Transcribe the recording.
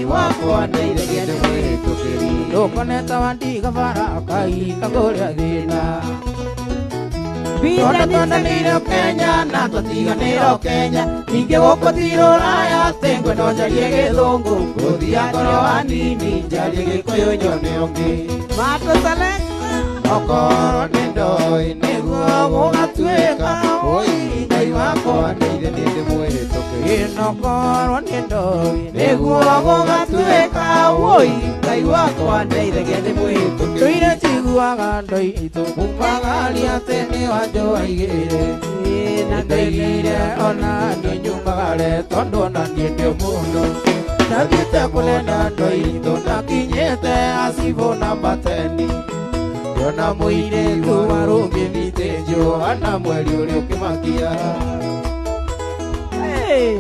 Wakwa ndeithagia ndĩ mwĩhĩtũkĩri. Ndũkoneta wandiga bara kahinda kũrĩa thĩna. Tondũ twendanĩire Kenya na tũtiganĩire Kenya, ningĩ gũkũ ti rũraya atĩ ngwenda njarie gĩthũngũ, ngũthiĩ ngoro hanini njarie gĩkũyũ nyone ũngĩ. Mato Selector. Okorwo nĩ ndoĩ nĩguo gũgatuĩka, oi Ngai wakwa ndeithia niĩ ndĩ mwĩhĩtũkĩri. Ĩnokorwo nĩ ndoĩ nĩguo gũgatuĩka, woi Ngai wakwa ndeithagia ndĩ mwĩhĩtũkĩri. Tũire tiguaga ndoitũ kumagaria atĩ nĩ wanjoaigĩre, nĩndaigire ona niĩ nyumagare tondũ ona niĩ ndĩ mũndũ. Ndathiĩte kũnena ndoitũ ndakinyĩte acibũ namba 10, ndĩona mũirĩtu warũngĩmĩte njũa na mweri ũrĩa ũkĩmakia. Hey.